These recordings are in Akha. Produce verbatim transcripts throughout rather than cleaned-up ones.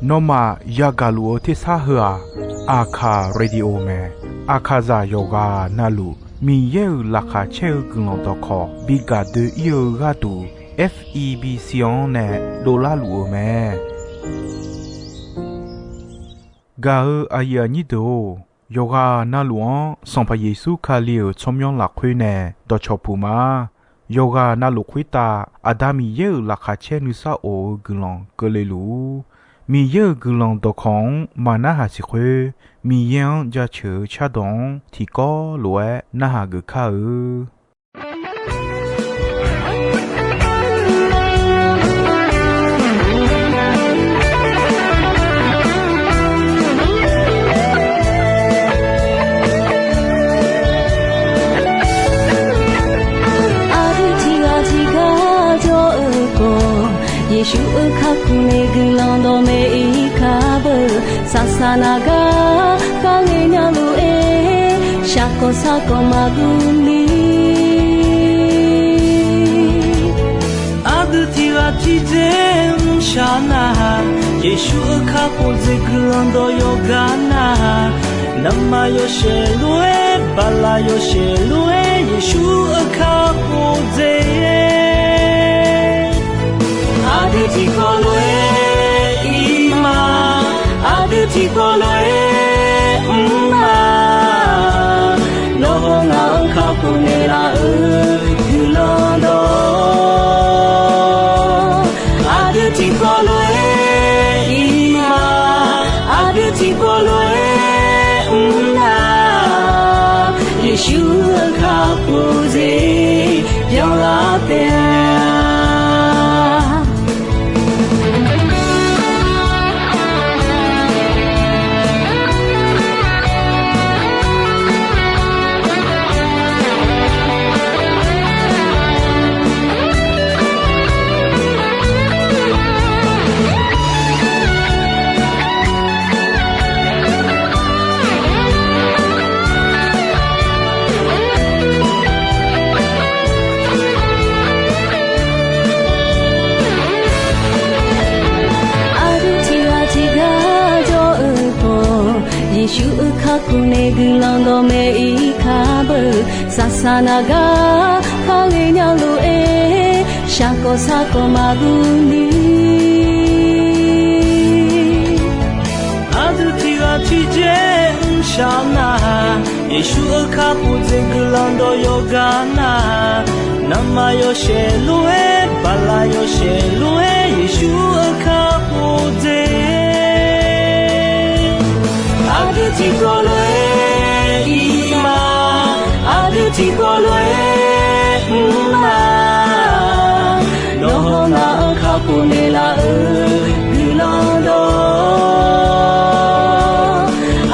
Nawmaf yagaq luf-eu tersar heu-aq, Aqkaq Radio mae. Aqkaqzaq yawqghaq navluf Miqyaer-euq laqkhaq caer-eu guiqlanq dawqkawq bi gaq doe-ir-eu gharduq, F E B C-anr nae dovlar luf-eu mae. Gaq-eu aqyuif aqnyir deuq-or, yawqghaq navluf-anr Sanqpaq Yeqsur Kali-euq tsawrmyanr lafkhoer nae dawqcawq puq ma. Yawqghaq navluf khoertav Aqda Miqyaer-euq laqkhaq caer nuisar of-eu guiqlanq keuvle luf-ur. Miqyaer-euq guiqlanq dawqkawq-anr maq narhaq siq khoer, Miqyaer-anr jaceuq-eu cardawq-anr tiqkawv lof-aer narhaq geuf kar-eu. Aqdui tiqghaq tiqgar jawr-eu khawf, Yeqsur-euq kakhof nae guiqlanq dawqmaeq-ir kar beu. Saqsaq naq gar kharle nya lof-aer, shaqkawq sarkawq maqguv ni. Aqdui tiqghaq tiqdzer mrshaq nar-aq, Yeqsur-euq kakhof dzaeq guiqlanq dawq yawqgar nar-aq, navmaqyawshaef lof-aer, baqlaqyawshaef lof-aer, Yeqsur-euq kakhof dzaeq. Aqdui tiqkawv lof-aer ir ma, aqdui tiqkawv lof-aer mr ma. Nawr hawr ngaq-anr kakhof naeqlaf-euq guiqlanq dawq, aqdui tiqkawv lof-aer ir ma, aqdui tiqkawv lof-aer mr na. Yeqsur-euq kakhof dzaeq byanlar taef-a. Aqdui tiqghaq tiqgar jawr-eu khawf, Yeqsur-euq kakhof nae guiqlanq dawqmaeq-ir kar beu. Saqsaq naq gar kharle nya lof-aer, shaqkawq sarkawq maqguv ni. Aqdui tiqghaq tiqdzer mrshaq nar-aq, Yeqsur-euq kakhof dzaeq guiqlanq dawq yawqgar nar-aq, navmaqyawshaef lof-aer, baqlaqyawshaef lof-aer, Yeqsur-euq kakhof dzaeq. Aqdui tiqkawv lof-aer ir ma, aqdui tiqkawv lof-aer mr ma. Nawr hawr ngaq-anr kakhof naeqlaf-euq guiqlanq dawq,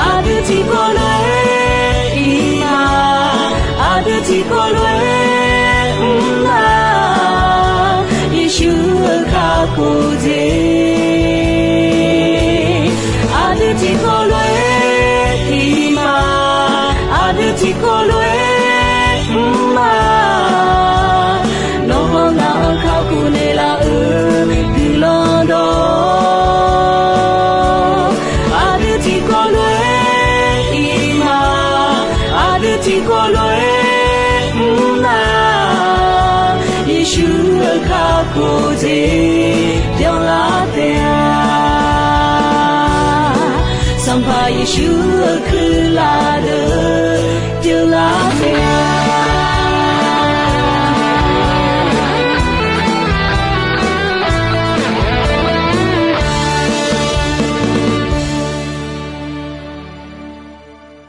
aqdui tiqkawv lof-aer ir ma, aqdui tiqkawv lof-aer mr ma. Yeqsur-euq kakhof dzaeq, aqdui tiqkawv lof-aer ir ma, aqdui tiqkawv lof-aer mr ma. Nawr hawr ngaq-anr kakhof naeqlaf-euq guiqlanq dawq, aqdui tiqkawv lof-aer ir ma, aqdui tiqkawv lof-aer mr ma. Yeqsur-euq kakhof dzaeq byanlar taef-a. Sanqpaq Yeqsur-euq kuirlaf deuq byanlar taef-a.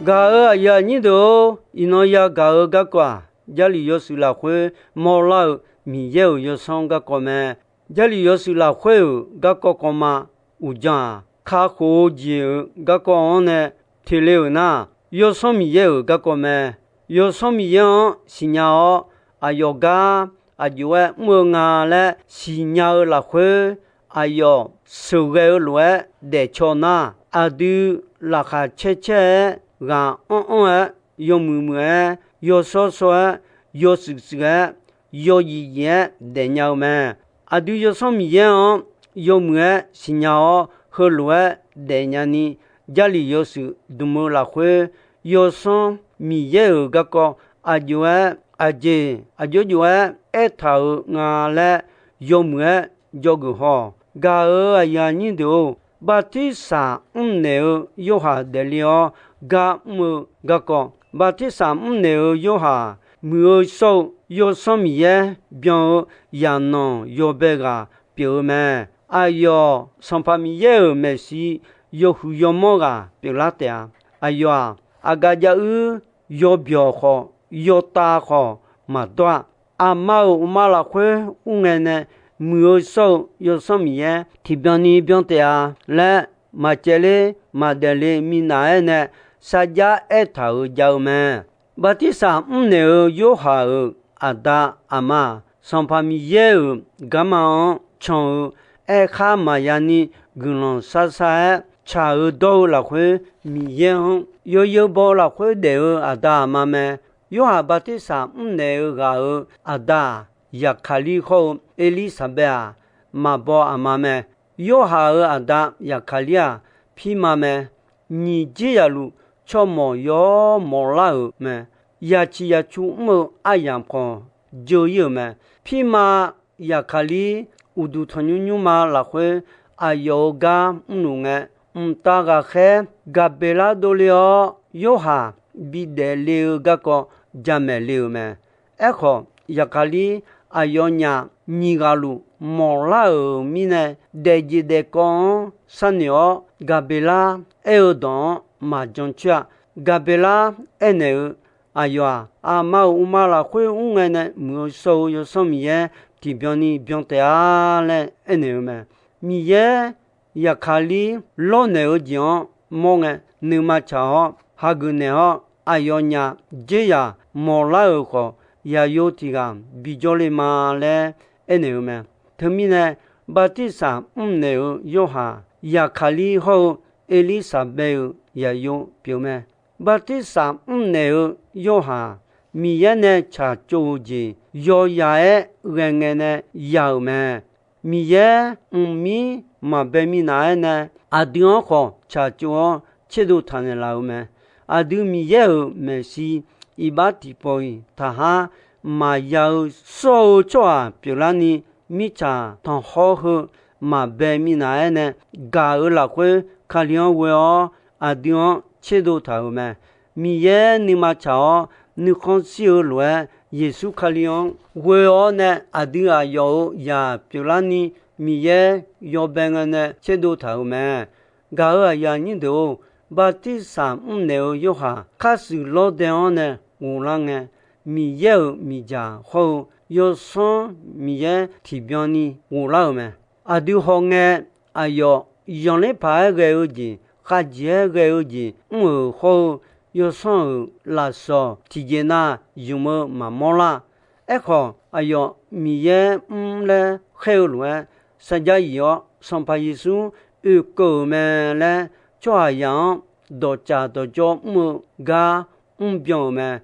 Gaq-euq aqyuif aqnyir deuq-or, iqnan yagaq-eu garkawv-aq, Jarlif yawshuif lafkhoer mawrlar-eu Miqyaer-euq yawsanr garkawv mae. Jarlif yawshuif lafkhoer-euq garkawv kawv ma uqdzan-aq, kakhof-eu jeq-euq garkawv-anr nae teq le-euq nar, Yawsanr Miqyaer-euq garkawv mae. Yawsanr Miqyaer-anr siqnya-awr, aqyawf gar aqjox-aer mr-eu nga laer siqnya-eu lafkhoer, aqyawf sheuqghae-eu lof-aer daefcaw nar, aqdui laqkhaq caercaer-aer, ghaq anr anr-aer, yawmuiq muiq-aer, yawshawr shawr-aer, yawshuif shuif-aer, yawzif zif-aer daefnya-eu mae. Aqdui Yawsanr Miqyaer-anr yawmuiq-aer siqnya-awr, heulof-aer daefnya ni, Jarlif yawshuif dmq-eu lafkhoer, Yawsanr Miqyaer-euq garkawv aqjox-aer aqjeq aqjox jof-aer aertaq-euq nga laer yawmuiq-aer dzawgeuf haw-awq. Gaq-euq aqyuif aqnyir deuq-or, bartirsaq mrnaeq-eu Yorhaq daefle-awr gar mr-eu garkawv, bartirsaq mrnaeq-eu Yorhaq muiq-eu shawr-eu Yawsanr Miqyaer byan-eu zaqnanq yawbae ghaq pyeuf-eu mae. Aqyawf Sanqpaq Miqyaer-euq maeqshi yawhuiq yawmanr ghaq pyeuflar taef-a. Aqyawf-aq, aqgaf jav-ir yawbyawq khawf, yawtav khawf maqdawr-a. Aqma-euq uqma lafkhoer ur ngae nae muiq-eu shawr-eu Yawsanr Miqyaer tiqbyan ni byan taef-a laer, maqcaevler maqdaefle minav-aer nae sarjax aertaq-euq jav-eu mae. Bartirsaq mrnaeq-eu Yorhaq-euq aqda aqma-aq, Sanqpaq Miqyaer-euq garma-anr can-eu aerkhar maqya ni guiqlanq sharshar-aer tsaq-eu dawr-eu lafkhoer Miqyaer-anr yawzeu baw-eu lafkhoer daef-eu aqda aqma mae. Yorhaq bartirsaq mrnaeq-eu ghaq-euq aqda-aq, Yaqkaqlir hawr-eu Erlirsaqbaev-aq, maqbaw aqma mae. Yorhaq-euq aqda Yaqkaqlir-aq, pirma mae. Nyiq jir yaqluf tsawrmawq yawr mawqlar-euq mae. Yaciq yacu mr-eu aryamq khawf jeu-ir-euq mae. Pirma Yaqkaqlir uqduq tanqnymr nymrma lafkhoer aqyawf-euq gar mrluf ngae, mqtav ghaqkhaer Gaqbeqlar dovle-awr, Yorhaq bidaef le-eu garkawv jamaeq le-euq mae. Aerkhawf, Yaqkaqlir aqyawfnyaf nyiq ghaq luf mawqlar-euq mirnae, daefjeq daefkawv-anr sharnoeq-awr, Gaqbeqlar aer-eu dawq-anr maqjan coer-a. Gaqbeqlar aernaeq-eu, Aqyawf-aq, aqma-euq uqma lafkhoer mr ngae nae muiq-eu shawr-eu Yawsanr Miqyaer tiqbyan ni byan taef-a laer aernaeq-eu mae. Miqyaer Yaqkaqlir lawrnaeq-eu jeq-anr mawr ngae, nuima tsaq-awr hageuf naeq-awr, aqyawfnyaf dzerzaq mawqlar-euq khawf, yaqyo tiq ghaq bijawr le ma laer aernaeq-eu mae. Teumirnae, bartirsaq mrnaeq-eu Yorhaq, Yaqkaqlir hawr-eu Erlirsaqbaev-euq yaqyo pyeuf mae. Bartirsaq mrnaeq-eu Yorhaq, Miqyaer nae tsaqtsov-eu jeq yawyaq-aer ghae ngae nae ya-euq mae. Miqyaer mqmir maqbae minav-aer nae, aqdui-anr khawf tsaqtsov-awr tserdov taq naeqlaf-euq mae. Aqdui Miqyaer-euq maeqshi iqbax tiqpawf-iq taqhar maqya-eu shawr-eu tsawrhaq pyeuflarni, mirtsaq tanqkhawr heu maqbae minav-aer nae gaq-euq lafkhoer, Kali-anr ghoe-awr aqdui-anr tserdov taq-euq mae. Miqyaer nuima tsaq-awr nuikhanr shir-eu lof-aer, Yeqsur Kali-anr ghoe-awr nae aqdui aqyawf-euq zaq pyeuflarni, Miqyaer yawbae ngae nae tserdov taq-euq mae. Gaq-euq aqyuif aqnyir deuq-or, bartirsaq mrnaeq-eu Yorhaq khar shuif lawr dae-anr nae ghoflar ngae, Miqyaer-euq miqdzaq hawr-eu Yawsanr Miqyaer tiqbyan ni ghoflar-euq mae. Aqdui hawngae, aqyawf zanqler paq-aer ghae-eu jeq, khavjeq-aer ghae-eu jeq mr-euq hawr-eu, Yawsanr-euq lafsawq tiqjeq nav zmq-eu maqmawr lar. Aerkhawf, aqyawf Miqyaer mr laer khaer-eu lof-aer, sarjax yif-awr Sanqpaq Yeqsur oekeuv-euq mae laer, tsawrhaqzaq-anr dawqtsaf dawqjawr mr-eu gar mrbyan-euq mae.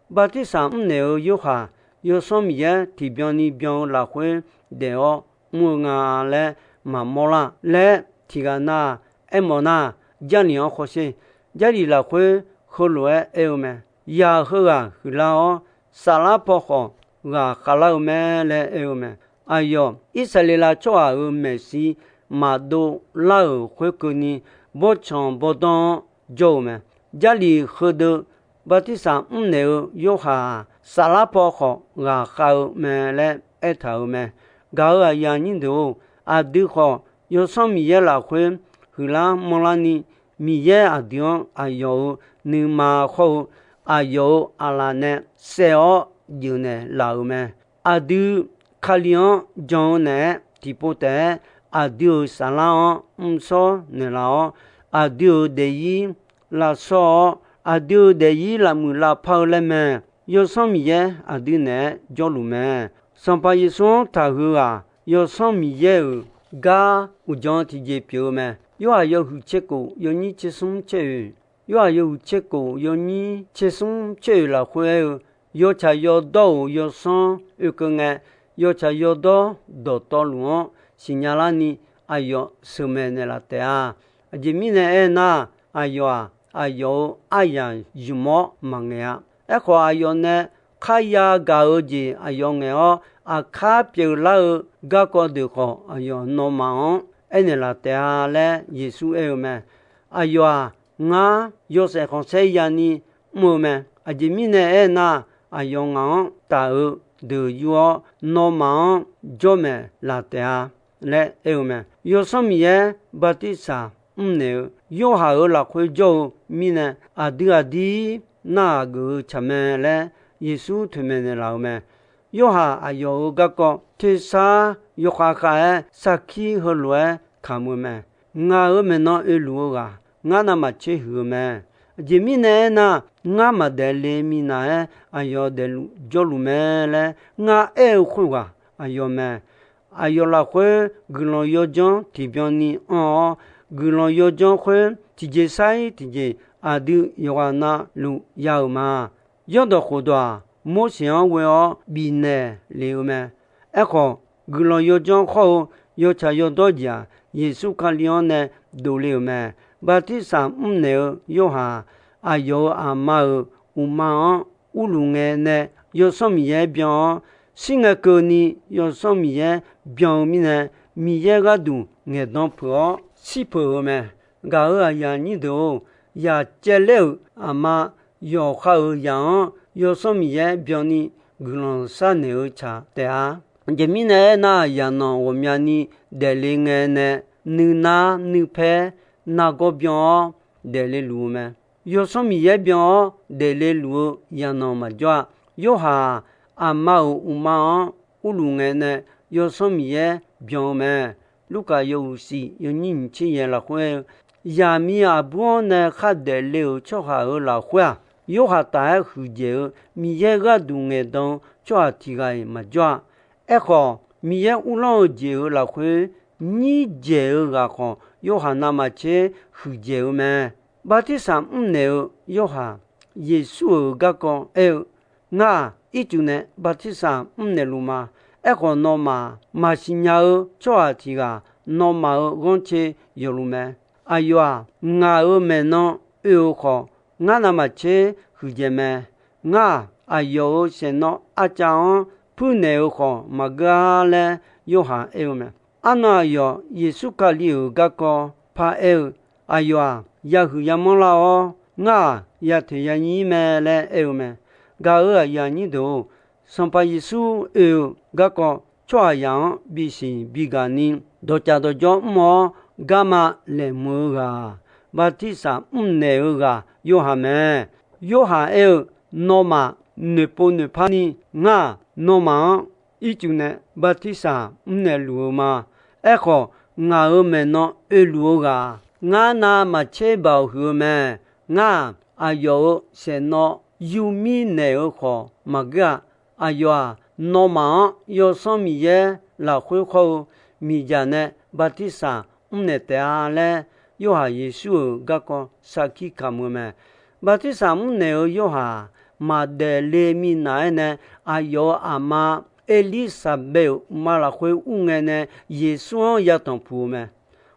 Bartirsaq mrnaeq-eu Yorhaq, Yawsanr Miqyaer tiqbyan ni byan-eu lafkhoer daef-awr mr-eu nga laer maqmawr lar laer tiqghaq na aermawf nar, Jarlif-anr hawsher. Jarlif lafkhoer heulof-aer aer-eu mae. Yaq heughaq huiqlar-awr, saflar paw khawf ghaqkhav lar-eu mae laer aer-eu mae. Aqyawf Irsaqleqlav tsawrhaq-euq maeqshi maqdov lar-euq khoerkeuvni, bawrtsanq bawrdanr-anr jawr-eu mae. Jarlif heudeuq bartirsaq mrnaeq-eu Yorhaq-aq, saflar paw khawf ghaqkhav-eu mae laer aertaq-euq mae. Gaq-euq aqyuif aqnyir deuq-or, aqdui khawf Yawsanr Miqyaer lafkhoer huiqlar manrlar ni, Miqyaer aqdui-anr aqyawf-euq nuima hawr-eu aqyawf-euq aqlaf nae saev-awr jeufnaeq laf-euq mae. Aqdui Kali-anr jan-eu naeq-aer tiqpov taef-aer aqdui-euq saflar-anr mrshawr naeqlaf-awr, aqdui-euq daefzir lavshawr-awr, aqdui-euq daefzir lavmuiq lavpar-eu laer mae. Yawsanr Miqyaer aqdui naeq-aer jawrluf mae. Sanqpaq Yeqsur-anr taqhuiq-aq, Yawsanr Miqyaer-euq gar uqdzan tiqjeq pyeuf-eu mae. Yorhaq yawhuiq tser kof yawnyir tser smr tser oeq, Yorhaq yawhuiq tser kof yawnyir tser smr tser oeq lafkhoer aer-eu, yawtsaq yawdawr-euq yawsanr oekeuv ngae, yawtsaq yawdawr dawqtawvluf-anr siqnya larni, aqyawf sheuqmaeq naeqlaf taef-a. Aqjeq mirnae aernar, aqyawf-aq, aqyawf-euq aryaq zmq-awr maqngaeq-a. Aerkhawf, aqyawf nae kharya gaq-eu jeq aqyawf ngaeq-awr, aqkar pyeuflar-eu garkawv deuq khawf, aqyawf nawmaf-anr aernaeq laf taef-a laer Yeqsur aer-eu mae. Aqyawf-aq, ngar yawshaef khanqsaer yani mr-eu mae. Aqjeq mirnae aernar, aqyawf ngaq-anr taf-eu deuq yur-awr, nawmaf-anr jawr maeq laf taef-a laer aer-eu mae. Yawsanr Miqyaer bartirsaq mrnaeq-eu Yorhaq-euq lafkhoer jawr-eu mirnae, aqdui aqdir narhaq geuf-eu tsaq mae laer Yeqsur toeqmaeq naeqlaf-eu mae. Yorhaq aqyawf-euq garkawv tersar yawkhav khav-aer sarkir heulof-aer kamq-eu mae. Ngaq-euq maeqnan oeluf-eu ghaq, ngar navmaqtser huiq-eu mae. Aqjeq mirnae aernar, ngar maqdaef le minav-aer aqyawf daefluf jawrluf mae laer ngar aer-eu khoerghaq aqyawf mae. Aqyawf lafkhoer guiqlanq yawdzanr tiqbyan ni anr-awr, guiqlanq yawdzanr khoer tiqjeq sar-ir tiqjeq aqdui yawqghaq navluf ya-euq ma. Yawrdawq khofdawq-aq, Morseq-anr ghoe-awr bifnaeq lef-eu mae. Aerkhawf, guiqlanq yawdzanr khawr-eu yawtsaq yawdawr jeq-aq, Yeqsur Kali-anr nae dovle-euq mae. Bartirsaq mrnaeq-eu Yorhaq, aqyawf-euq aqma-euq uqma-anr urluf ngae nae Yawsanr Miqyaer byan-awr, shir ngae keuvni Yawsanr Miqyaer byan-eu mirnae, Miqyaer gharduq ngaeqdan peuq-awr shir peuq-eu mae. Gaq-euq aqyuif aqnyir deuq-or, yaq caevler-euq aqma yawqha-euq yaq-anr Yawsanr Miqyaer byanni guiqlanq sharnaeq-eu tsaq taef-a. Aqjeq mirnae aernar, yaqnanq ghawqmyani daefle ngae nae nuinar nuipaer nargawr byan-awr daefle luf-eu mae. Yawsanr Miqyaer byan-awr daefle luf-eu yaqnanq maqjawr-a. Yorhaq-aq, aqma-euq uqma-anr urluf ngae nae Yawsanr Miqyaer byan-eu mae. Lurkaf yawhuiq shif yawnyir nyiq tser yaeq lafkhoer aer-eu, yaqmiq aqbur-anr nae khar daefle-euq tsawrhaq-euq lafkhoer-aq, Yorhaq taf-aer huiqdzaeq-eu Miqyaer gharduq ngaeqdan-eu tsawrhaq tiq ghaq-iq maqjawr-a. Aerkhawf, Miqyaer uvlanr-eu jeq-euq lafkhoer nyir dzaeq-eu ghaq khawf, Yorhaq navmaqtser huiqdzaeq-eu mae. Bartirsaq mrnaeq-eu Yorhaq Yeqsur-euq garkawv aer-eu, Ngar-aq, ircuf nae bartirsaq mrnaeq luf ma. Aerkhawf, nawmaf maqsiq nya-eu tsawrhaq tiq ghaq nawmaf-euq ghanrcae yawfluf mae. Aqyawf-aq, ngaq-euq maeqnan oe-eu khawf, ngar navmaqtser huiqdzaeq mae. Ngar-aq, aqyawf-euq saeqnawv arcav-anr puirnaeq-eu khawf maqgeur-ar laer Yorhaq aer-eu mae. Arnan aqyawf Yeqsur Kali-euq garkawv paraer-eu, Aqyawf-aq, yahuiq yamanr lar-awr, ngar-aq, yateq yanyir mae laer aer-eu mae. Gaq-euq aqyuif aqnyir deuq-or, Sanqpaq Yeqsur oe-eu garkawv tsawrhaqzaq-anr bisiq bigaq ni dawqcaf dawqjawr mr-awr garma laeqhmq-eu ghaq-aq, bartirsaq mrnaeq-eu ghaq Yorhaq mae. Yorhaq aer-eu, Nawmaf noeqpov noeqpar ni ngar-aq, nawmaf-anr ircuf nae bartirsaq mrnaeq luf-eu ma. Aerkhawf, ngaq-euq maeqnan oeluf-eu ghaq-aq, ngar navmaqtser baoq huiq-eu mae. Ngar-aq, aqyawf-euq saeqnawv yurmir naeq-eu khawf maqgeur-a. Aqyawf-aq, nawmaf-anr Yawsanr Miqyaer lafkhoer khawr-eu miqdzaq nae bartirsaq mrnaeq taef-a laer, Yorhaq Yeqsur-euq garkawv sarkir kamq-eu mae. Bartirsaq mrnaeq-eu Yorhaq-aq, maqdaef le minav-aer nae aqyawf-euq aqma Erlirsaqbaev-euq uqma lafkhoer ur ngae nae Yeqsur-anr yatanq puq-eu mae.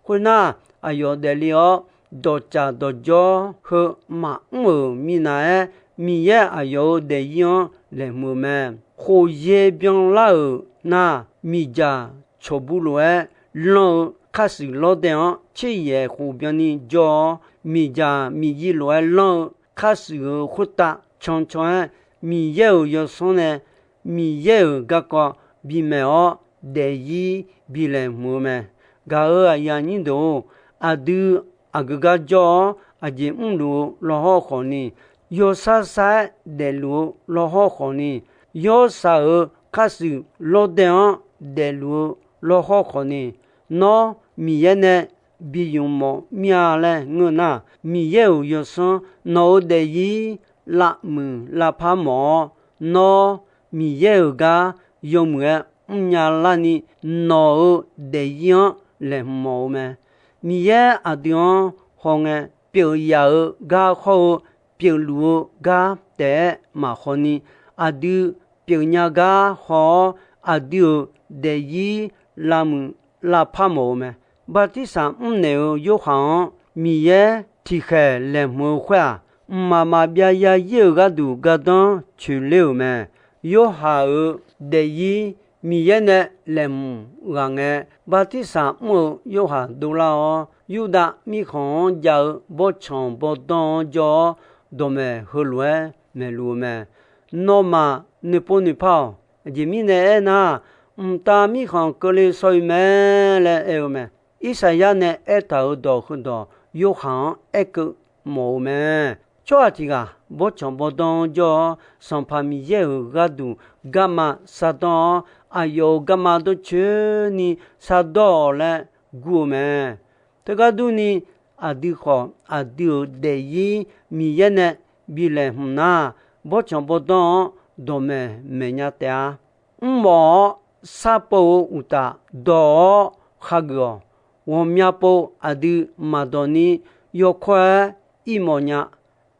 Khoernar, aqyawf daefle-awr, dawqcaf dawqjawr heu maqmr-euq minav-aer, Miqyaer aqyawf-euq daefzir-anr laeqhmq-eu mae. Khofyaer byanlar-euq nar, miqdzaq cawqbur lof-aer lanr-eu kharshuif lawrdaer-anr tser yaeq khof byanni jawr-awr, miqdzaq miqzir lof-aer lanr-eu kharshuif-euq khoertav cancan-aer, Miqyaer-euq Yawsanr nae Miqyaer-euq garkawv bimaeq-awr, daefzir bi laeqhmq-eu mae. Gaq-euq aqyuif aqnyir deuq-or, aqdui aqgeu gar jawr-awr aqjeq mrluf-eu lawhawr khawfni, yawshar shar-aer daefluf-eu lawhawr khawfni, yawshaq-euq kharshuif lawrdaer-anr daefluf-eu lawhawr khawfni, nawr Miqyaer nae bi ymq mawf mir-a laer ngeur nar, Miqyaer-euq Yawsanr nawq-euq daefzir lavmuiq lavpar mawf-awr, nawr Miqyaer-euq gar yawmuiq-aer mrnya larni, nawq-euq daefzir-anr laeqhmq mawf-eu mae. Miqyaer aqdui-anr hawngae, pyeuf yaf-eu gar khawr-eu pyeufluf-eu gar taef-aer maqhaw ni, aqdui pyeufnya gar haw-awr, aqdui-euq daefzir lavmuiq lavpar mawf-eu mae. Bartirsaq mrnaeq-eu Yorhaq-anr Miqyaer tiqkhaeq laeqhmq-eu khoer-aq, mqmaq maqbyav ya ir-euq gharduq gardanr coeqler-euq mae. Yorhaq-euq daefzir Miqyaer nae laeqhmq ghaq ngae, bartirsaq mr-eu Yorhaq dovlar-awr, Yurdav mirkhanq-anr jav-eu bawrtsanq bawrdanr-anr jawr-awr, dawqmaeq heulof-aer maeqluf-eu mae. Nawmaf noeqpov noeqpar-awq. Aqjeq mirnae aernar, mqtav mirkhanq keuvle shaw-iq mae laer aer-eu mae. Irsaqyar nae aertaq-euq dawq heudawq Yorhaq-anr aerkeuv mawf-eu mae. Tsawrhaq tiq ghaq bawrtsanq bawrdanr-anr jawr-awr, Sanqpaq Miqyaer-euq gharduq garma shardanr-awr, aqyawf-euq garma dawrcoeni shardawr-awq laer gur-eu mae. Teugar durni, aqdui khawf aqdui-euq daefzir Miqyaer nae bi laeqhmq nar, bawrtsanq bawrdanr-anr dawqmaeq maeqnya taef-a. Mrmawf-awr sharpov-eu uqtaf, dawq-awr khageuf-awq. Ghawqmya pov aqdui maqdawq ni yawkawr-aer ir mawfnya.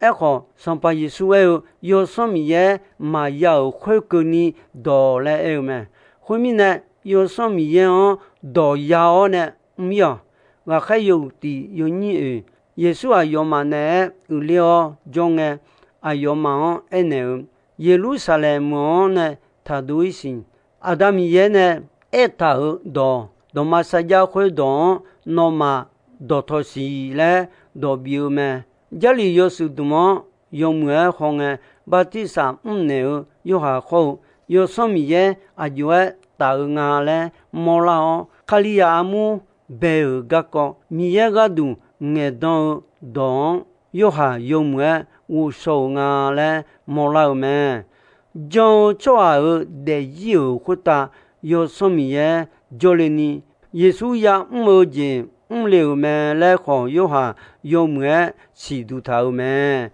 Aerkhawf, Sanqpaq Yeqsur aer-eu, Yawsanr Miqyaer maqya-euq khoerkeuvni dawq laer aer-eu mae. Khoermirnae, Yawsanr Miqyaer-anr dawq ya-awr nae mr-ir-awq. Ghaqkhaer yawhuiq tiq yawnyir oeq, Yeqsur aqyawfmaf naeq-aer uiqler-awr jawr ngae, aqyawfmaf-anr aernaeq-eu, Yeqlursaqlaeq meuq-anr nae taqdov-ir siq. Aqda Miqyaer nae aertaq-euq dawq, dawqma sarjax khoerdawq-anr nawmaf dawqtawq siq laer dawq bif-eu mae. Jarlif yawshuif dmq-anr yawmuiq-aer hawngae, bartirsaq mrnaeq-eu Yorhaq khawr-eu, Yawsanr Miqyaer aqjox-aer taf-eu nga laer mawrlar-awr, Kalizaq armur bae-euq garkawv Miqyaer gharduq ngaeqdan-eu dawq-anr Yorhaq yawmuiq-aer ghovshaw-euq nga laer mawrlar-eu mae. Jan-eu tsawrhaq-euq daefzir-euq khoertav Yawsanr Miqyaer jawrle ni, Yeqsur ya'mr-eu jeq mrle-euq mae laer khawf, Yorhaq yawmuiq-aer siqduq taq-euq mae.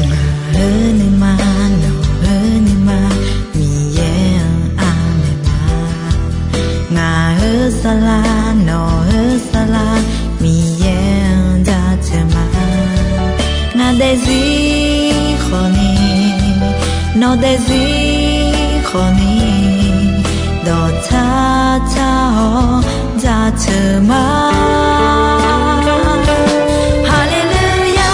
Ngaq-euq nuima, nawq-euq nuima, Miqyaer-anr aqmaeq ma. Ngaq-euq saflar, nawq-euq saflar, Miqyaer-anr jaceuq ma. Ngaq daefzir khawfni, nawq daefzir khawfni, dawqtsar tsar-awr jaceuq ma. Haleluya,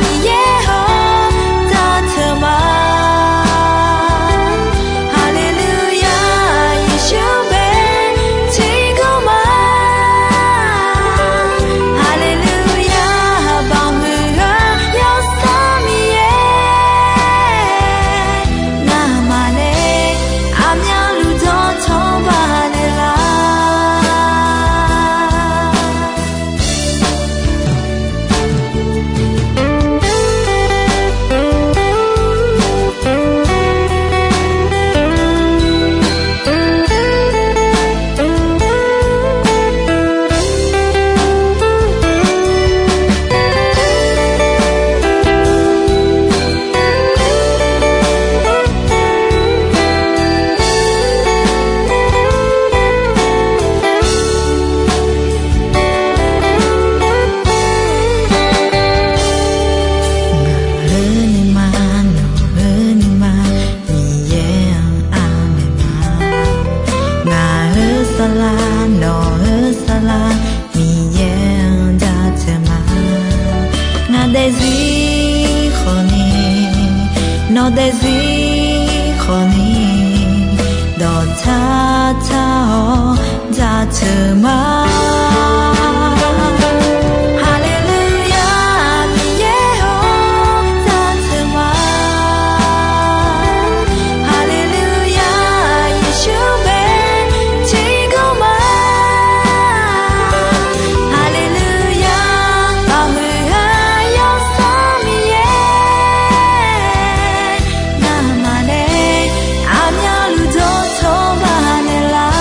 Miqyaer-or, jaceuq ma. Haleluya, Yeqsur bae tiqgawr ma. Haleluya, baoq muiq-eu Yawsanr Miqyaer, ngamaf nae aqmyanluf dawqtawq baqnaeq lar. Ngaq-euq nuima, nawq-euq nuima, Miqyaer-anr aqmaeq ma. Ngaq-euq saflar, nawq-euq saflar, Miqyaer-anr jaceuq ma. Ngaq daefzir khawfni, nawq daefzir khawfni, dawqtsar tsar-awr jaceuq ma. Haleluya, Miqyaer-or, jaceuq ma. Haleluya, Yeqsur bae tiqgawr ma. Haleluya, baoq muiq-eu Yawsanr Miqyaer, ngamaf nae aqmyanluf dawqtawq baqnaeq lar.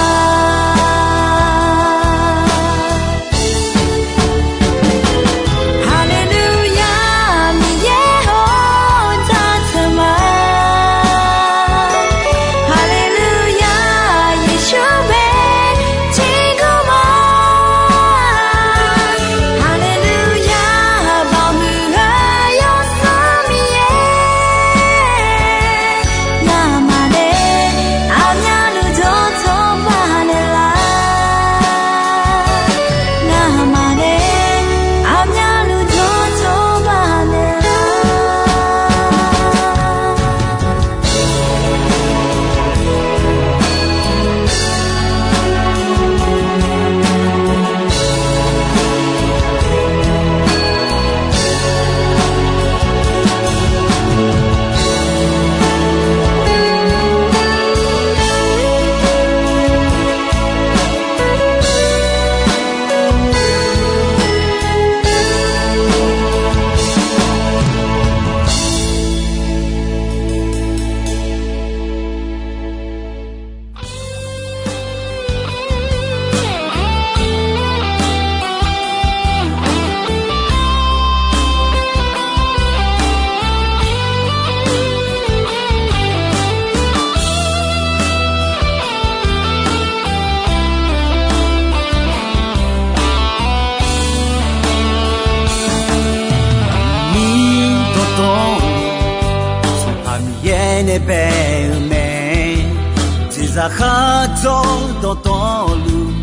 Zaqkhav dawrdawq dawqluf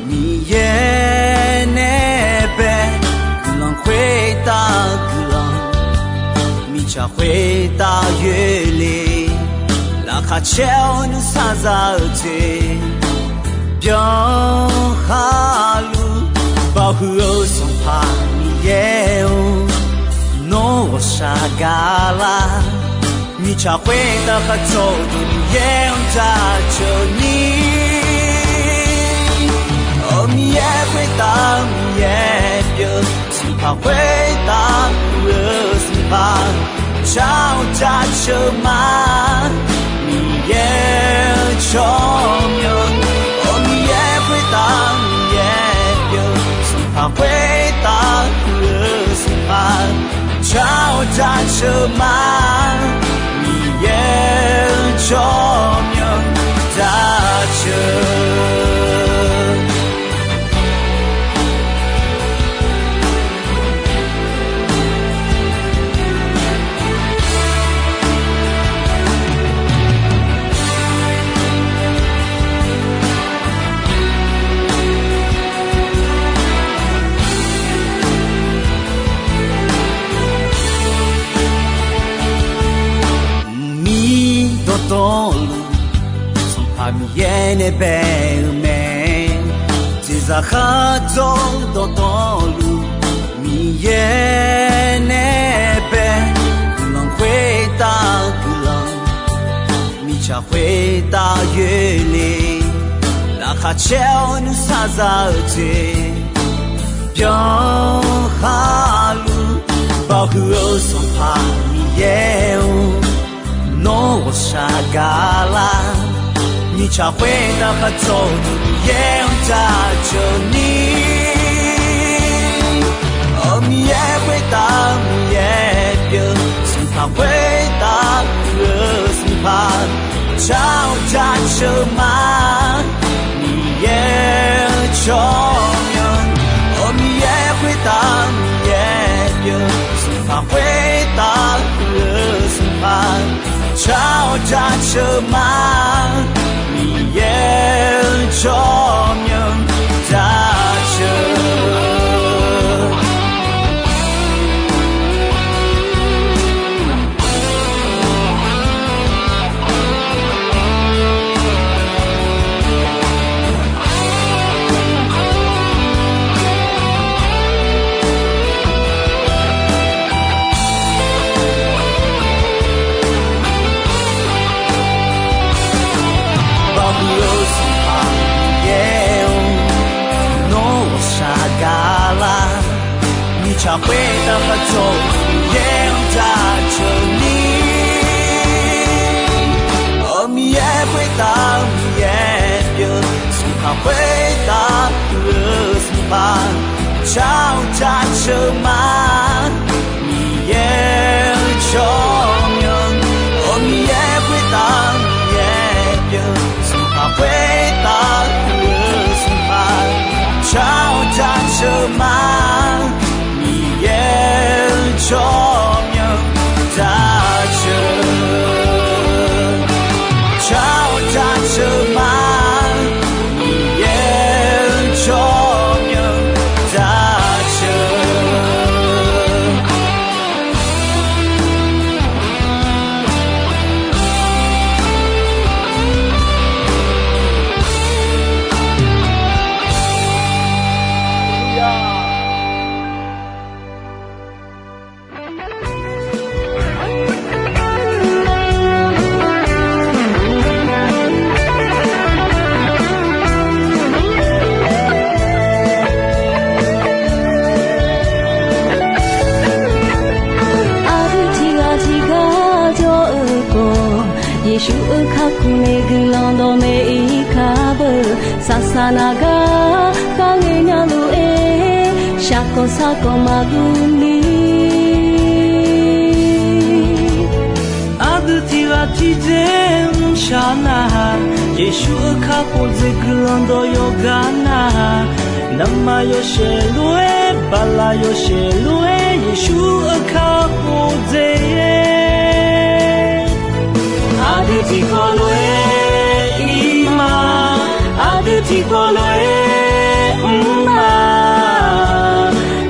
Miqyaer nae bae, guiqlanq khoertav guiqlanq, mirtsaq khoertav yoerle, laqkhaq caer-awr nuisar za-eu jeq byankhar luf, baoq huiq-eu Sanqpaq Miqyaer-or, nawr ghawqshaq gaqlar. Mirtsaq khoertav kharjawr-eu Miqyaer-anr jaceuq ni, Miqyaer khoertav Miqyaer pyeuf, Sanqpaq khoertav huiq-eu Sanqpaq, jar-awr jaceuq ma. Miqyaer-eu tsawrmyanr, Miqyaer khoertav Miqyaer pyeuf, Sanqpaq khoertav huiq-eu Sanqpaq, jar-awr jaceuq ma. Miqyaer-eu tsawrmyanr jaceuq Mqmir dawqtawvluf, Sanqpaq Miqyaer nae bae-eu mae. Jeqzaq kharjawr-eu dawqtawvluf, Miqyaer nae bae, guiqlanq khoertav guiqlanq, mirtsaq khoertav yoerle, laqkhaq caer-awr nuisar za-eu jeq byankhar luf, baoq huiq-eu Sanqpaq Miqyaer-or, nawr ghawqshaq gaqlar. Mirtsaq khoertav kharjawr-eu Miqyaer-anr jaceuq ni, Miqyaer khoertav Miqyaer pyeuf, Sanqpaq khoertav huiq-eu Sanqpaq, jar-awr jaceuq ma. Miqyaer-eu tsawrmyanr, Miqyaer khoertav Miqyaer pyeuf, Sanqpaq khoertav huiq-eu Sanqpaq, jar-awr jaceuq ma. Miqyaer-eu tsawrmyanr jaceuq Baoq huiq-eu Sanqpaq Miqyaer-or, nawr ghawqshaq gaqlar. Mirtsaq khoertav kharjawr-eu Miqyaer-anr jaceuq ni, Miqyaer khoertav Miqyaer pyeuf, Sanqpaq khoertav huiq-eu Sanqpaq, jar-awr jaceuq ma. Miqyaer-eu tsawrmyanr, Miqyaer khoertav Miqyaer pyeuf, Sanqpaq khoertav huiq-eu Sanqpaq, jar-awr jaceuq ma. Miqyaer-eu tsawrmyanr jaceuq, jar-awr jaceuq ma. Miqyaer-eu tsawrmyanr jaceuq Aqdui tiqghaq tiqghaq jawr-eu khawf, Yeqsur-euq kakhof nae guiqlanq dawqmaeq-ir kar beu. Saqsaq naq gar kharngae nya lof-aer, shaqkawq sarkawq maqguv ni. Aqdui tiqghaq tiqjeq mrshaq nar-aq, Yeqsur-euq kakhof dzaeq guiqlanq dawq yawqgar nar-aq, navmaqyawf shaeq lof-aer, baqlaq yawf shaeq lof-aer, Yeqsur-euq kakhof dzaeq-aer, aqdui tiqkawv lof-aer ir Tiqkawv lof-aer mr ma,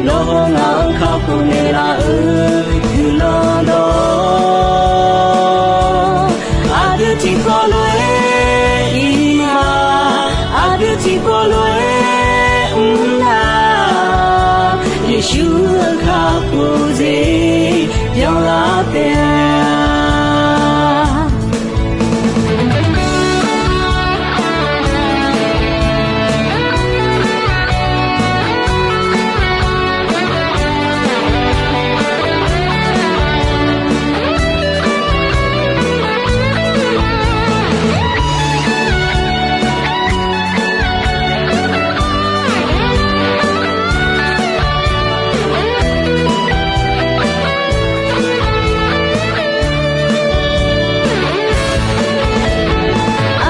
nawr hawr ngaq-anr kakhof naeqlaf-eu guiqlanq dawq, aqdui tiqkawv lof-aer ir ma, aqdui tiqkawv lof-aer mr na, Yeqsur-euq kakhof jeq byanlar taef-a.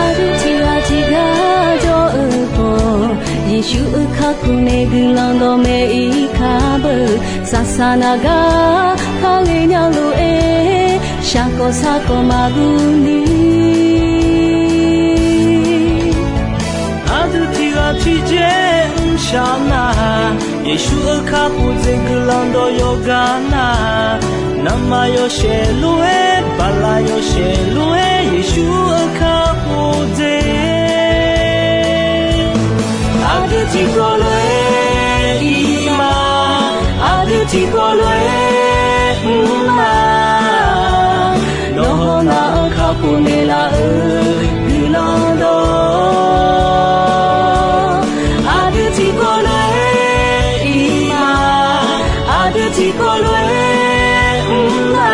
Aqdui tiqghaq tiqghaq jawr-eu khawf, Yeqsur-euq kakhof nae guiqlanq dawqmaeq ir kar beu. Saqsaq naq gar kar ghae nya lof-aer, shaqkawq sarkawq maqguv ni. Aqdui tiqghaq tiqjeq mrshaq nar, Yeqsur-euq kakhof jeq guiqlanq dawq yawqgar nar, navmaqyawshaef lof-aer, baqlaq yawshaef lof-aer, Yeqsur-euq kakhof jeq, aqdui tiqkawv lof-aer ir ma, aqdui tiqkawv lof-aer mr ma, nawr hawr ngaq-anr kakhof naeqlaf-eu guiqlanq dawq, aqdui tiqkawv lof-aer ir ma, aqdui tiqkawv lof-aer mr ma,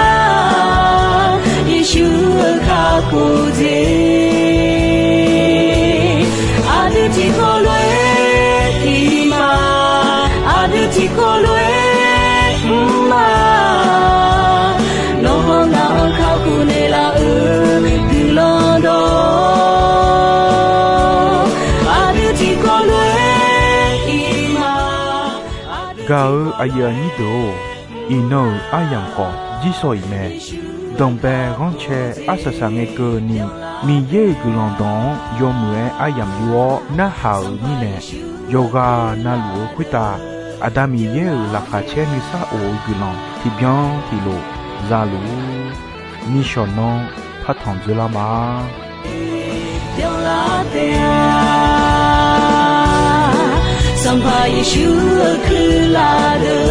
Yeqsur-euq kakhof jeq, aqdui tiqkawv lof-aer ir ma, aqdui tiqkawv lof-aer mr ma, nawr hawr ngaq-anr kakhof naeqlaf-eu guiqlanq dawq, aqdui tiqkawv lof-aer ir ma. Gaq-eu aqyuif aqnyir deuq-or, iqnan-euq aryamq khawf jirsawq iq mae. Danqbae ghanrcae arsaq saq ngae keuvni, Miqyaer-euq guiqlanq dawq-anr yawmuiq-aer aryamq yur-awr narhaq-euq mirnae, yawqghaq navluf-eu khoertav Aqda Miqyaer-euq laqkhaq caer nuisar of-eu guiqlanq tiqbyan tiqlof za luf-ur. Nishawq nanr partanq dzeurlar ma. Sanqpaq Yeqsur-euq kuirlaf deuq